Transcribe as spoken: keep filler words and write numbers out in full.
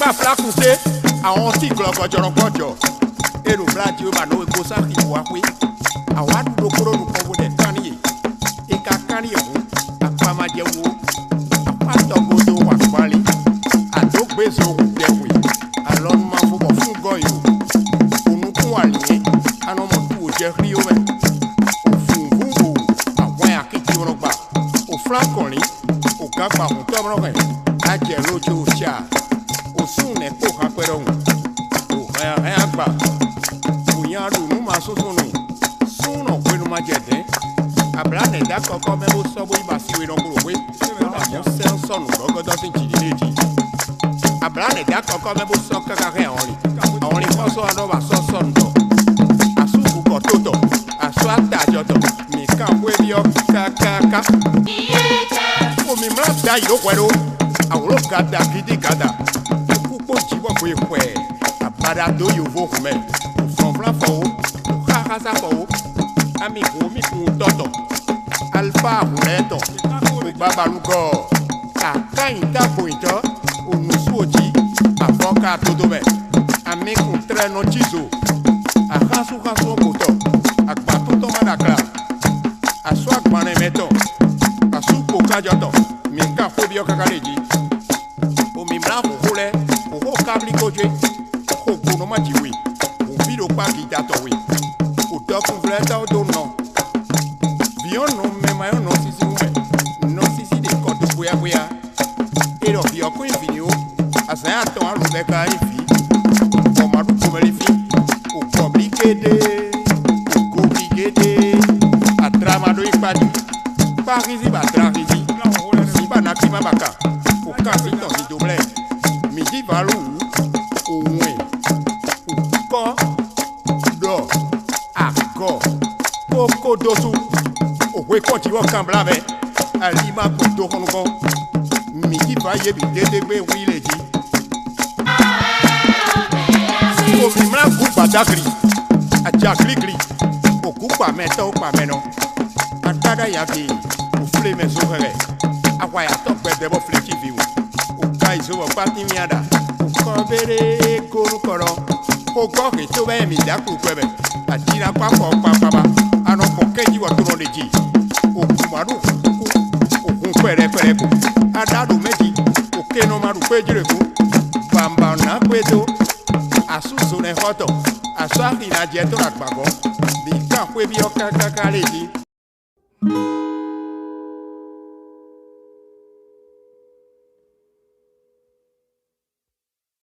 Aflákúnté, àwọn tí glɔgɔjɔnɔgɔjɔ, e ɖo blájí wɛ ba nɔ e gosá xixo wá xwé. Awǎ ɖu ɖokpó ɖo nukɔn bó ɖɛ kán n'i. E ka kán n'i hǔn, akpama jɛ wo. Akpá tɔgbo dó wa kpali. Àdógbézo hǔn dɛhwe. Alɔnumavú bɔ fún gɔ́ yo. Onukún wa lǐn, a nɔ mɔ tu wò jɛ xlí ó mɛ. Òvǔnvúnvú, ahwan ya kíjimlɔ́gba. Òflán kɔnlín, ògǎn gba hǔntɔ́mlɔ́ hɛn, ajɛ lójó ca, òsún nɛ̌ kpó han kpɛɖɔhun, òhɛnhɛn agba, ònya ɖu nǔ ma súnsún nú, súnnu hwenu ma jɛ dɛ̌n, ablǎ nɛ̌ dó akɔkɔ mɛ bó sɔ́ bó yi ba si we nɔ gbló hwé, bó ɖo amɔ̌ sɛ́n sɔ́ nǔ gɔ́gɔ́dɔ́ sín jǐɖíɖí jí. Ablǎ nɛ̌ dó akɔkɔ mɛ bó sɔ́ káká hɛn awɔnlin, awɔnlin xɔ́sɔ́ ɔ́ nɔ ba sɔ́ sɔ́ nǔ tɔn, asú gǔgɔ́ tó tɔn, asú atajɔ tɔn, mǐ kan xwé byɔ́ kákáká. Xo mǐmlá da yi ɖó hwɛ ɖó, awǒló gada gidi gada, kú kpó jǐ bɔ hwe hwɛ, abaɖa dó yovo hun mɛ, vlɔ̌nvlán fɔ ó, xáxásá fɔ ó, ami hǒ mì kun tɔ́ tɔn, alifá hun lɛ́ɛ tɔn, kú babalúgɔ́, akányǐta konyǐtɔ́, onǔsú ojí, avɔ ka dodo mɛ, ami kun tlɛnɔ cí zo, axánsúxánsú gbotɔ, agbǎtótɔ́ ma ɖo akla. Asú agbanlɛnmɛ tɔn, asú kpoklájɔ tɔn, mǐ ka xwé byɔ́ káká ɖ'é jí. Xo mǐmlá hǒxo lɛ́ɛ, hǒxo káblíkó jwé, xo gbǒnɔ́ ma ji we, hǔnví ɖo kpá gita tɔn we, xo dɔkun vlɛ́tɔ́ dó nɔ. Vǐ ɔ́ nɔ mɛ ma nyɔ́ nɔ sísí nú mɛ, nɔ sísí ɖe kɔ dó xwéáxwéá. É ɖɔ vǐ ɔ́ kún nyí vǐ n'i ó, azǎn atɔn alo mɛ ka nyí vǐ, bɔ ma ɖu tomɛlífín, o gbɔ̌blí géɖé, o goví géɖé, adra ma ɖó nyí kpáɖi, kpáhízí ba adra hízí, zǐn ba nakí ma ba ka, o kan zǐn tɔn zǐn dó mlɛ́, mǐ jí valú wǔ, o wɛn, o kɔ́, ɖɔ, agɔ, kókó dósú, o hwe kɔn jǐ wɔ kanblá mɛ, ali ma ko dó xɔnukɔ, mǐ yi va yě bǐ dédégbé wlí lě jí. Ko mǐmlá gǔ gbadagli, ajaglígli, o gǔ kpa mɛtɔ́ kpa mɛnɔ, adáɖá yaví, o flé mɛ zó hɛhɛ, ahwayatɔ́ gbɛdɛ bɔ flé cí vǐ wú. O ka yi zo bɔ kpátín mì aɖa, o kɔ béɖé gó nú kɔ ɖɔ, xo gɔ́ hětó bɛ́ mǐ dó aklukwɛ mɛ, aji ná kpá kɔ kpakpaba, a nɔ gbɔn kɛ́njí bɔ tonɔ ɖe ji, o gǔ ma ɖo kúkú, o hun kpɛɖɛkpɛɖɛ ko, a ɖá ɖo mɛ ji, o kenɔ ma ɖo kpé jlé kú, bǎmbǎ ná kpé dó, asú zonɛxɔ́tɔn, asú axi ná jɛ tó ɖo agbǎgɔ́, mǐ kan xwé byɔ́ kákáká lé jí.